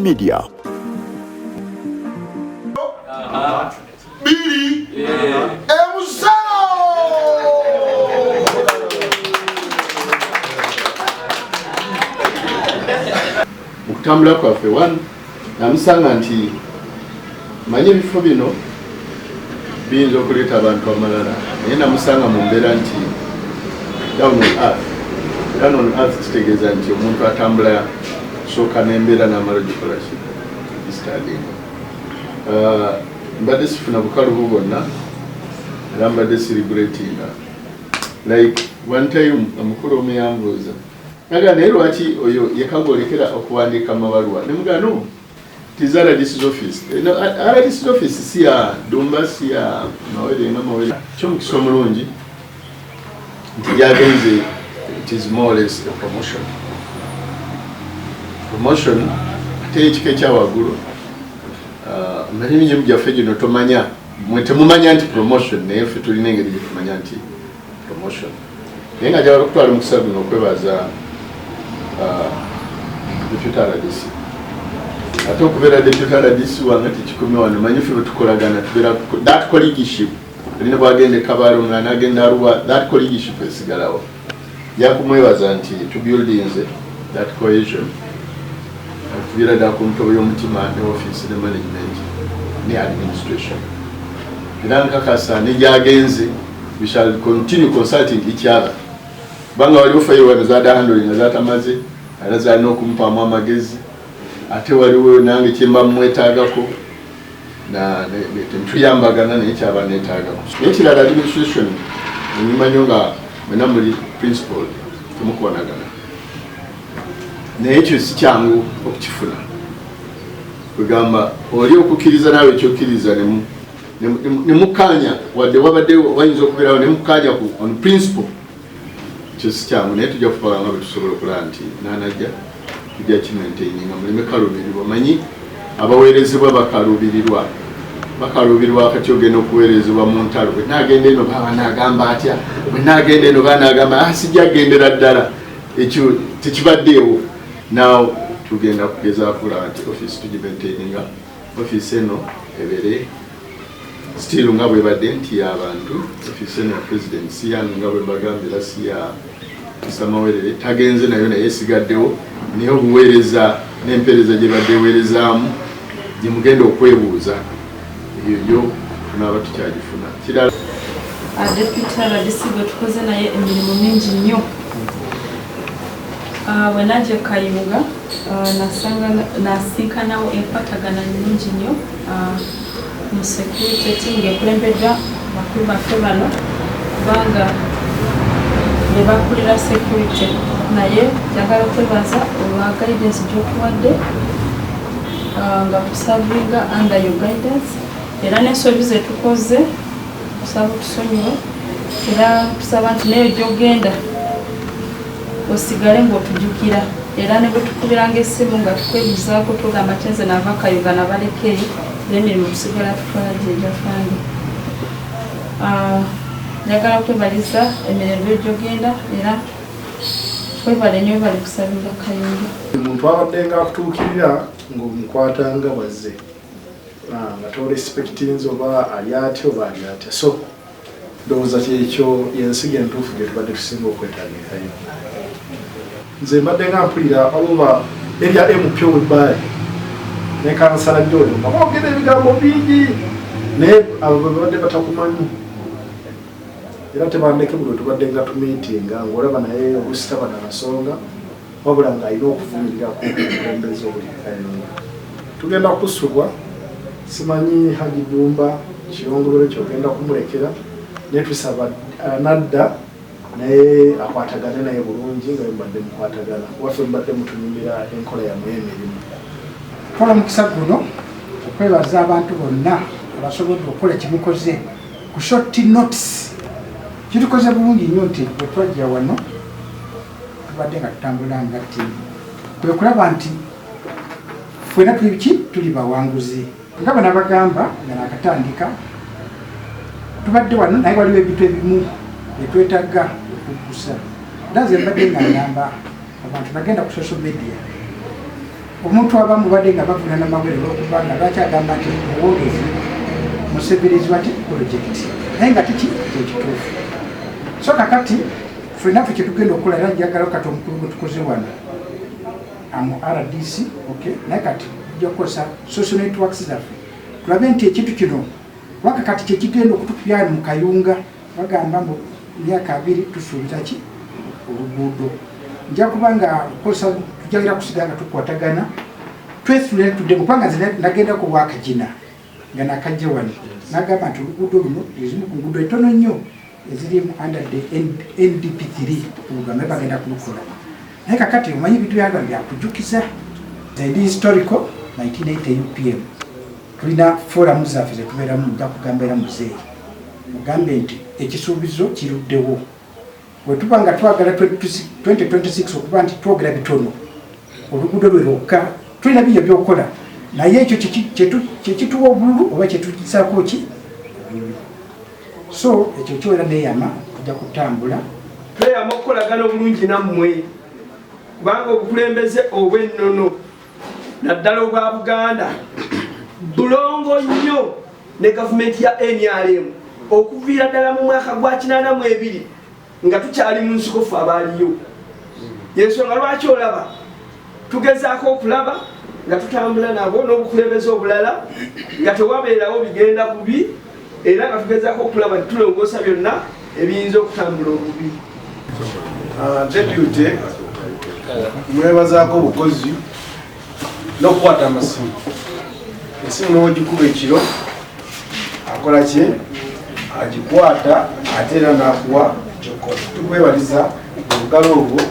Media. Biri emusalo. Mu kutambula kwaffe one namusanga nti manye ebifo bino biyinza okuleeta abantu amalala, naye namusanga mu mbeera nti down on earth. Down on earth kitegeeza nti omuntu atambula sooka n'embeera n'amala ogikola ki studying. Mbadde sifuna bukalubu bwonna era mbadde siregretinga. Like one time omukulu omu yambuuza naga, "Naye lwaki oyo yekagolekera okuwandiika amabaluwa?" Nemugaa, "No, it is RDC's office." No, RDC's office si ya Dumba, si ya Mawere nga Mawere. Kyomukisa omulungi nti gyagenze, it is more or less a promotion. Promotion ate ekika ekyawaggulu. Omanyi emirimu gyaffe gino, tomanya, mwe temumanya nti promotion, naye ffe tulina engeri gyetumanya nti promotion. Naye nga njagala okutwala omukisa guno okwebaza deputy RDC. Ate okubeera deputy RDC wange tekikumi wano, manyi ffe bwetukolagana tubeera that colleagueship. Olina bwagenda ekabaala, omulala nagenda Arua, that colleagueship esigalawo. Njakumwebaza nti tubuildinze that cohesion okuviira ddala ku ntobo y'omutima ne office ne management ne administration. Era nkakasa ne gyagenze we shall continue consulting each other, kubanga waliwo fayiro wano zada handling nga zatamaze era zalina okumupamu amagezi, ate waliwo nange kyemba mumwetaagako tetuyambagana, naye kyaba neetaagako. Naye kirala, administration enyuma nnyo nga mwena muli principled, temukonagana, naye ekyo si kyangu okukifuna. Kwegamba oli okukkiriza naawe ekyokkiriza nemukkaanya, wadde wabadde wayinza okubeerawo nemukkaanya ku on principle, ekyo si kyangu. Naye tujja kufaga nga bwe tusobola okulaba nti nanajja tujja kimaintaininga muleme kaluubirirwa. Manyi abaweerezebwa bakaluubirirwa, bakaluubirirwa. Kati ogenda okuweerezebwa mu ntalo, bwe naagenda eno baba naagamba atya? Bwe naagenda eno banaagamba, ah, sijja kugendera ddala. Ekyo tekibaddeewo. Now tugenda kugezaako kulaba nti office tugimaintaininga, office eno ebeere still nga bwebadde nti y'abantu. Office eno ya president, si yange nga bwe mbagambira, si ya Mr. Tagenze nayo, naye esigaddewo, naye obuweereza n'empeereza gye badde eweerezaamu gye mugenda okwebuuza, eyo yo tunaaba tukyagifuna. Kirala, Deputy RDC gwe tukoze naye emirimu mingi nnyo. Bwe najja e Kayunga, nasinkanawo enkwatagana nnungi nnyo mu security team ng'ekulembeddwa bakulu baffe bano, kubanga be bakulira security. Naye njagala okwebaza olwa guidance gy'otuwadde, nga tuservinga under your guidance, era n'ensobi ze tukoze tusaba otusonyiwe, era tusaba nti naye gyogenda osigale ng'otujjukira, era ne bwe tukubiranga essimu nga tukwebuzaako tugamba nti nze nava Kayunga nabaleka eyo, era emirimu tusigala tukola gyegyafande. Njagala kwebaliza emirembe gyogenda, era webale nnyo, webale kuservinga Kayunga. Omuntu abadde nga akutuukirira ng'omukwatanga bwazze, nga torespectinze oba ali atya oba ali atya. So ndowooza kyekyo yensiga entuufu gye tubadde tusinga okwetaaga e Kayunga. Nze mbadde nga mpulira waliwo erya MP ow'ebbaali ne kansala George nga boogera ebigambo bingi, naye abo bwe babadde batakumanyi era tebandeke. Buli tubadde nga tumeetinga ng'olaba naye oluusi taba na nsonga, wabula ng'alina okuvumirirako obukulembeze obuli e Kayunga. Tugenda kusubwa, simanyi Haji Dumba kiyongobero kyogenda kumulekera, naye tusaba anadda naye akwatagane naye bulungi nga bwe mubadde mukwatagana, waffe mubadde mutunyumira enkola yammwe y'emirimu. Twala omukisa guno okwebaza abantu bonna abasobodde okukola kyemukoze ku short notice. Kitukoze bulungi nnyo nti bwe twajja wano tubadde nga tutambula nga ttiimu, kwe kulaba nti ffena tuli ki, tuli bawanguzi. Nga bwe nabagamba nga nakatandika, tubadde wano naye waliwo ebintu ebimu byetwetaaga okuggusa, era nze mbadde nga ngamba abantu nagenda ku social media. Omuntu abamu badde nga bavunana mawere olwokubanga lwaki agamba nti owogezi Museveni wati project, naye nga tiki kyekituufu. So kakati ffenna ffe kyetugenda okukola, era njagala kati omukulu gwe tukoze wano amu RDC, okay, naye kati tujja kukozesa social networks zaffe tulabe nti ekintu kino kubanga kati kyekigenda okutukubya mu Kayunga. Bagamba mbu myaka 20 tusuubiza ki oluguudo. Nja kuba nga kozesa, tujagira kusigala nga tukwatagana, twesule tuddemu, kubanga nze nagendako wakagina nga nakajja wano, nagamba nti oluguudo luno ezimu ku nguudo etono nnyo eziri mu under the NDP3 program, naye bagenda kulukola. Naye kakati omanyi ebintu byagano byakujukiza. Ndi historical 1980 UPM, tulina forum zaffe zetubeeramu. Nja kugamba era muzeeyi mugambe nti ekisuubizo kiruddewo. Bwe tuba nga twagala 2026 okuba nti twogera bitono, oluguudo lwe lwokka tulina bingi ebyokukola, naye ekyo kyekituwa obululu oba kyetugisaako ki obululu. So ekyo kyowera neyama tujja kutambula. Tweyama okukolagana obulungi nammwe, kubanga obukulembeze obw'ennono, naddala obwa Buganda, bulongo nnyo ne gavumenti ya NRM okuviira ddala mu mwaka gwa 82 nga tukyali mu nsiko ffe abaaliyo. Yensonga lwaki olaba tugezaako okulaba nga tutambula nabo n'obukulembeze obulala nga tewabeerawo bigenda bubi, era nga tugezaako okulaba nti tulongoosa byonna ebiyinza okutambula obubi. Deputy mwebazaako obukozi n'okukwata amasimu. Esimu n'ogikuba ekiro akola ki, agikwata, ate era n'akuwa kyokola. Tukwebaliza obugalo obwo.